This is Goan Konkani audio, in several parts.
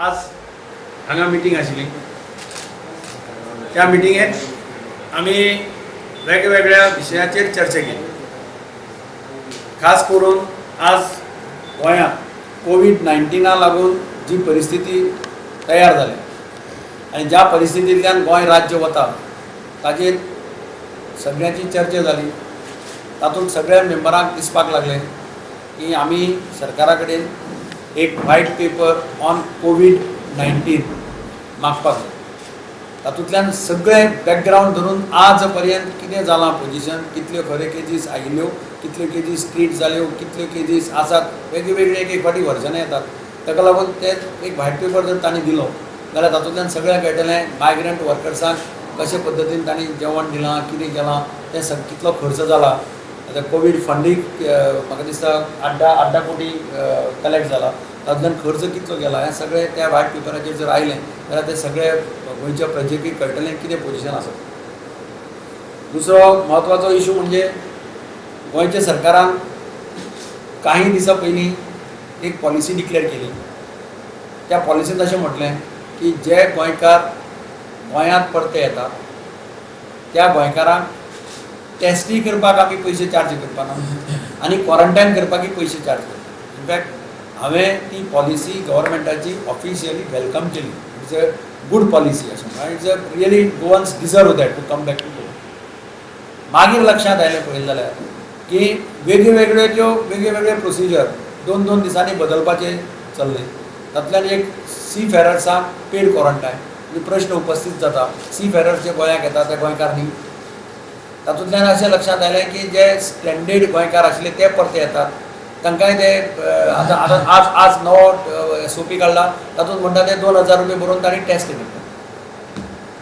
आज हांगा मिटींग आशिल्ली. त्या मिटिंगेत आमी वेगवेगळ्या विशयाचेर चर्चा केली. खास करून आज गोंयांत कोवीड 19 लागून जी परिस्थिती तयार जाल्या आनी ज्या परिस्थितींतल्यान गोंय राज्य वता, ताजेर सगळ्यांची चर्चा जाली. तातूंत सगळ्या मेंबरांक दिसपाक लागलें की आमी सरकारा कडेन एक white paper on COVID-19 मागपाक जाय. तातूंतल्यान सगळें बॅकग्रावंड धरून आज पर्यंत कितें जालां, पोजिशन कितल्यो, खरे केजीस आयिल्ल्यो कितल्यो, केजीस ट्रीट जाल्यो कितल्यो, केजीस आसात, वेगळे वेगळे एक एक फावटी वर्जनां येतात. ताका लागून ते एक व्हायट पेपर जर तांणी दिलो जाल्यार तातूंतल्यान सगळें कळटलें, मायग्रंट वर्कर्सांक कशे पद्दतीन तांणी जेवण दिलां, कितें केलां, तें कितलो खर्च जाला. आतां कोवीड फंडीक म्हाका दिसता 8-10 कोटी कलेक्ट जाला. तातूंतल्यान खर्च कितलो गेला, हें सगळें त्या व्हायट पेपराचेर जर आयलें जाल्यार तें सगळें गोंयच्या प्रजेकूय कळटलें कितें पोजिशन आसा. दुसरो म्हत्वाचो इशू म्हणजे गोंयच्या सरकारान काही दिसां पयलीं एक पॉलिसी डिक्लेअर केली. त्या पॉलिसींत अशें म्हटलें की जे गोंयकार गोंयांत परते येतात, त्या गोंयकारांक टेस्टी करपाक आमी पयशे चार्ज करपाना आनी क्वॉरंटायन करपाकय पयशे चार्ज करता. इनफॅक्ट हांवें ती पॉलिसी गव्हर्मेंटाची ऑफिशियली welcome केली. It's a good policy अशें म्हणून. It's a really, Goans deserve that to come back to Goa. मागीर लक्षांत आयलें पळयलें जाल्यार की वेगळे वेगळे त्यो वेगळे वेगळे प्रोसिजर दोन दोन दिसांनी बदलपाचें चल्लें. तातूंतल्यान एक सी फेरर्सांक पेड क्वॉरंटायन, म्हणजे प्रश्न उपस्थीत जाता, सी फेरर्स जे गोंयाक येता ते गोंयकार न्ही. तातूंतल्यान अशें लक्षांत आयलें की जे स्ट्रेंडेड गोंयकार आशिल्ले ते परते येतात, तांकांय ते आतां आतां आज आज नवो एसओपी काडला. तातूंत म्हणटा ते 2000 रुपया भरून तांणी टेस्ट करता.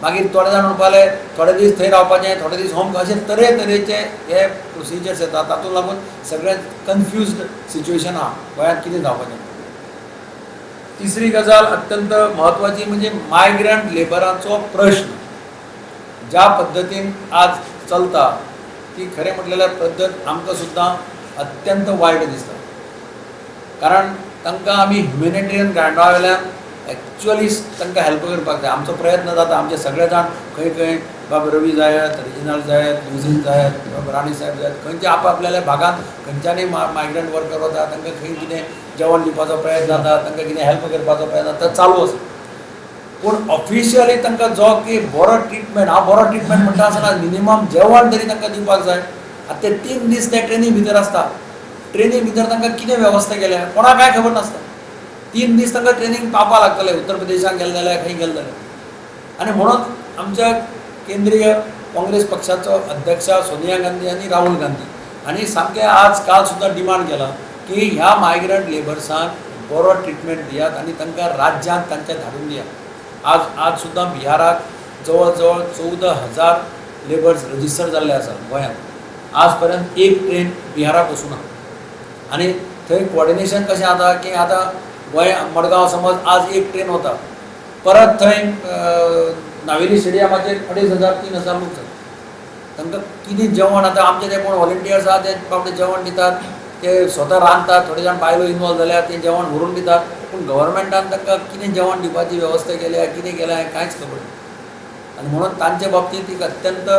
मागीर थोडे जाण म्हणपाक लागले, थोडे दीस थंय रावपाचें, थोडे दीस होम, अशे तरेतरेचे हे प्रोसिजर्स येतात. तातूंत लागून सगळें कन्फ्युज्ड सिच्युएशन आहा, गोंयांत कितें जावपाचें. तिसरी गजाल अत्यंत म्हत्वाची म्हणजे मायग्रंट लेबराचो प्रश्न ज्या पद्दतीन आज चलता, ती खरें म्हटलें पद्दत आमकां सुद्दां अत्यंत वायट दिसता, कारण तांकां आमी ह्युमॅनिटेरियन ग्रावंडा वयल्यान एक्चुअली तांकां हेल्प करपाक जाय. आमचो प्रयत्न जाता. आमचे सगळे जाण खंय खंय, बाब रवी जायत, रिजिनाल्ड जायत, लुझीन जायत, बाब राणी साहेब जायत, खंयच्या आपआपल्या भागांत खंयच्यांनी मायग्रंट वर्कर वता, तांकां खंय कितें जेवण दिवपाचो प्रयत्न जाता, तांकां कितें हेल्प करपाचो प्रयत्न जाता, चालू आसा. पूण ऑफिशियली तांकां जो की बरो ट्रिटमेंट, हांव बरो ट्रिटमेंट म्हणटा आसतना मिनिमम जेवण तरी तांकां दिवपाक जाय. आतां ते 3 दीस ते ट्रेनी भितर आसता. ट्रेनी भितर तांकां कितें वेवस्था केल्या, कोणाक कांय खबर नासता. 3 दीस तांकां ट्रेनींग पावपाक लागतले, उत्तर प्रदेशाक गेले जाल्यार, खंय गेले जाल्यार. आनी म्हणून आमच्या केंद्रीय काँग्रेस पक्षाचो अध्यक्ष सोनिया गांधी आनी राहुल गांधी हांणी सामकें आज काल सुद्दां डिमांड केला की ह्या मायग्रंट लेबर्सांक बरो ट्रिटमेंट दियात आनी तांकां राज्यांत तांच्या धाडून दियात. आज आज सुद्दां बिहाराक जवळ जवळ 14,000 लेबर्स रजिस्टर जाल्ले आसात. गोंयांत आज पर्यंत एक ट्रेन बिहाराक वचूना. आनी थंय कोऑर्डिनेशन कशें जाता की आतां गोंय मडगांव समज आज एक ट्रेन वता, परत थंय नावेली स्टेडियमाचेर 2500, 3000 लोक जाता. तांकां कितें जेवण? आतां आमचे ते कोण व्हॉलंटियर्स आहा, ते बाबडे जेवण दितात, ते स्वता रांदतात. थोडे जाण बायलो इनवॉल्व जाल्यार ते जेवण व्हरून दितात. पूण गव्हर्मेंटान तांकां कितें जेवण दिवपाची वेवस्था केल्या, कितें केल्या, हें कांयच खबर ना. आनी म्हणून तांचे बाबतींत एक अत्यंत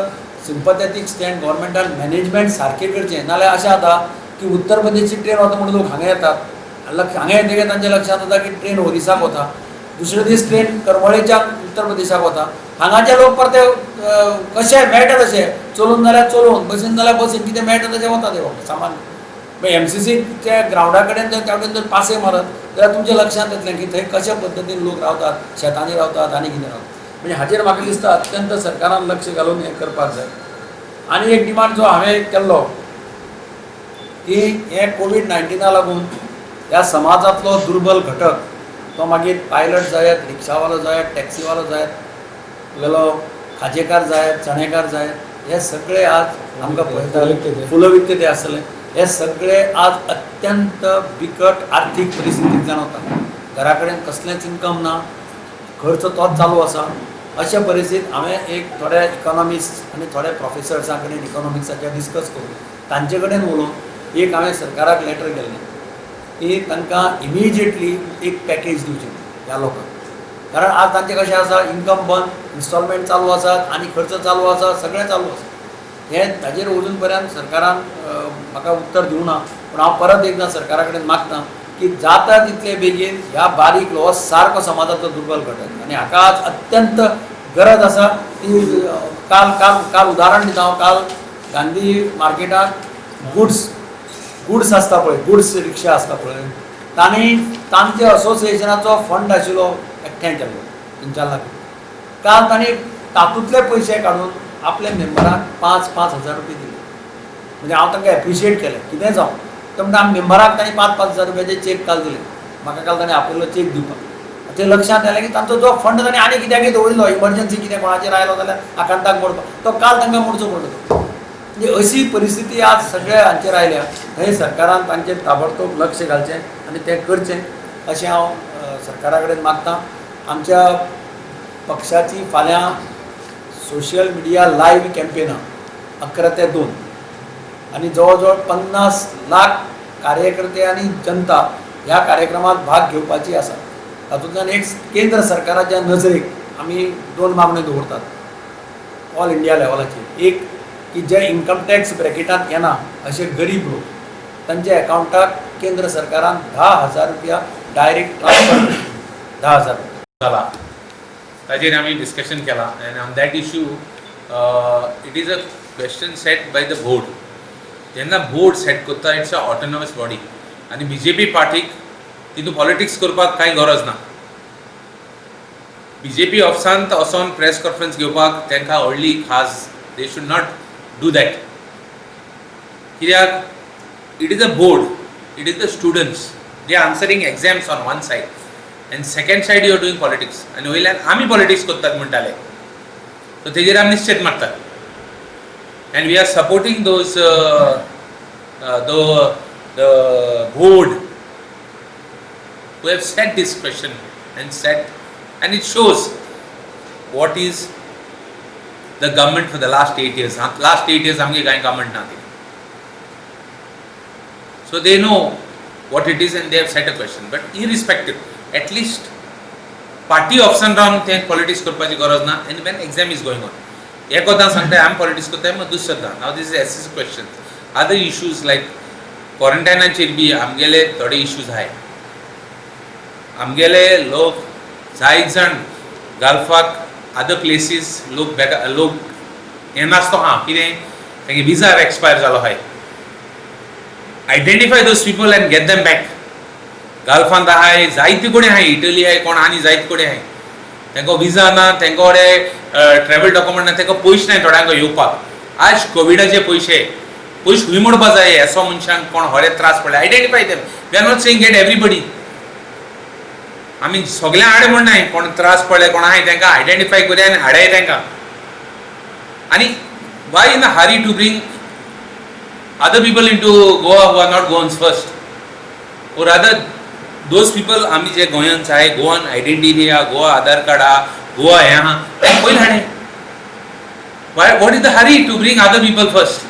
सिंपथेटीक स्टँड गव्हर्मेंटान मॅनेजमेंट सारकें करचें. नाल्यार अशें जाता की उत्तर प्रदेशची ट्रेन वता म्हणून लोक हांगा येतात. लक्ष हांगा येतकीर तांच्या लक्षांत येता की ट्रेन ओरिसाक वता. दुसरे दीस ट्रेन करमळेच्यान उत्तर प्रदेशाक वता. हांगाचे लोक परते कशे मेळटा तशे, चलून जाल्यार चलून, बसीन जाल्यार बसीन, कितें मेळटा तशें वता ते सामान्य. एमसीसीच्या ग्रावंडा कडेन जर त्या वटेन जर पासय मारत जाल्यार तुमच्या लक्षांत येतलें की थंय कशा पद्दतीन लोक रावतात, शेतांनी रावतात आनी कितें रावतात. म्हणजे हाचेर म्हाका दिसता अत्यंत सरकारान लक्ष घालून हें करपाक जाय. आनी एक डिमांड जो हांवें केल्लो की हे कोवीड 19 लागून ह्या समाजांतलो दुर्बल घटक, तो मागीर पायलट जायत, रिक्षावालो जायत, टॅक्सीवालो जायत, तुगेलो खाजेकार जायत, चणेकार जायत, हे सगळे आज आमकां पळयता, फुलां विकते ते आसतले, हे सगळे आज अत्यंत बिकट आर्थीक परिस्थितींतल्यान वता. घरा कडेन कसलेंच इनकम ना, खर्च तोच चालू आसा. अशा परिस्थितीत हांवें एक थोड्या इकॉनॉमिस्ट आनी थोड्या प्रोफेसर्सां कडेन इकॉनॉमिक्साचेर डिस्कस करून, तांचे कडेन उलोवन एक हांवें सरकाराक लेटर केल्लें की तांकां इमिजिएटली एक पॅकेज दिवची. ह्या लोकांक. कारण आज तांचें कशें आसा, इन्कम बंद, इन्स्टॉलमेंट चालू आसात आनी खर्च चालू आसा, सगळें चालू आसा. हें ताजेर अजून पर्यंत सरकारान म्हाका उत्तर दिवना, पूण हांव परत एकदां सरकारा कडेन मागता की जाता तितले बेगीन ह्या बारीक हो सारको समाजाचो दुर्बल घटक आनी हाका आज अत्यंत गरज आसा ती. काल काल काल उदाहरण दिता हांव, काल गांधी मार्केटाक गुड्स आसता पळय, गुड्स रिक्षा आसता पळय, तांणी तांच्या असोसिएशनाचो फंड आशिल्लो एकठांय केल्लो 3-4 लाख. काल तांणी तातूंतले पयशे काडून आपल्या मेंबराक 5-5 हजार रुपये दिले. म्हणजे हांव तांकां एप्रिशिएट केलें. कितेंय जावं, तो म्हणटा आमी मेंबराक तांणी 5-5 हजार रुपयाचे चॅक काल दिले. म्हाका काल तांणी आपयलो चॅक दिवपाक. ते लक्षांत आयलें की तांचो जो फंड तांणी आनी कित्याकय दवरिल्लो, इमर्जन्सी कितें कोणाचेर आयलो जाल्यार आकांताक मोडपाक, तो काल तांकां मोडचो पडलो तो. म्हणजे अशी परिस्थिती आज सगळ्या हांचेर आयल्या. थंय सरकारान तांचेर ताबडतोब लक्ष घालचें आनी तें करचें अशें हांव सरकारा कडेन मागता. आमच्या पक्षाची फाल्यां सोशल मिडिया लायव्ह कॅम्पेन आहा 11 ते 2 आनी जवळ जवळ 50 लाख कार्यकर्ते आनी जनता ह्या कार्यक्रमात भाग घेवपाची आसा. तातूंतल्यान एक केंद्र सरकाराच्या नजरेक आमी दोन मागण्यो दवरतात ऑल इंडिया लेवलाचेर. एक की जे इन्कम टॅक्स ब्रॅकेटांत येना अशे गरीब लोक, तांच्या एकावंटाक केंद्र सरकारान 10,000 रुपया डायरेक्ट ट्रान्सफर, 10,000. जाला, ताजेर आमी डिस्कशन केलां and on that issue it is a question set by the board. जेन्ना बोर्ड सेट करता, it's a autonomous body आनी बीजेपी पार्टीक तितून पॉलिटिक्स करपाक कांय गरज ना. बीजेपी ऑफिसांत वचोन प्रेस कॉन्फरन्स घेवपाक तांकां व्हडली खास, they should not do that. कित्याक it is a board, it is the students, they answering exams on one side and second side you are doing politics आनी वयल्यान आमी पॉलिटिक्स करतात म्हणटाले, सो तेजेर आमी निश्चीत मारतात and we are supporting those the board who have set this question and set, and it shows what is the government for the last 8 years. Last 8 years आमगे कांय गव्हर्नमेंट ना ती. So they know what it is and they have set a question. But irrespective, at least party ऑफिसान रावन तें पॉलिटिक्स करपाची गरज ना. And when exam is going on, एकदां सांगताय आमी पॉलिटिक्स करताय, मागीर दुसरें. Now this is SSC question. Other issues like क्वॉरंटायनाचेर बी आमगेले थोडे इश्यूज आहाय. आमगेले लोक जायत जाण गल्फाक, अदर प्लेसीस लोक बेकार लोक हें नासतो आहा. कितें तेंगे विजा एक्सपायर जालो आहाय. Identify those people and get them back. गल्फांत आहाय, जायते कडेन आहाय, इटली आहाय, कोण आनी जायते कडेन आहाय. तांकां विजा ना, तांकां कडेन ट्रॅवल डॉक्युमेंट ना, तांकां पयशे नाय थोड्यांक येवपाक. आज कोविडाचे पयशे पयशे खंय मोडपा जाय? असो मनशांक कोण होरे त्रास पडले, identify them. We are not saying get everybody. आमी सगळ्यां आड म्हणनाय. कोण त्रास पडले, कोण आहाय, तांकां आयडेंटिफाय करुया आनी हाडाय तांकां. आनी why in a hurry to bring other people into Goa who are not Goans first? Or rather, those people आमी जे गोंयन्स आहाय, गोवन आयडेंटिटी आहा, गोवा आधार कार्ड आहा, गोवा हें आहा, तें पयलीं हाडे. Why, what is the hurry to bring other people first?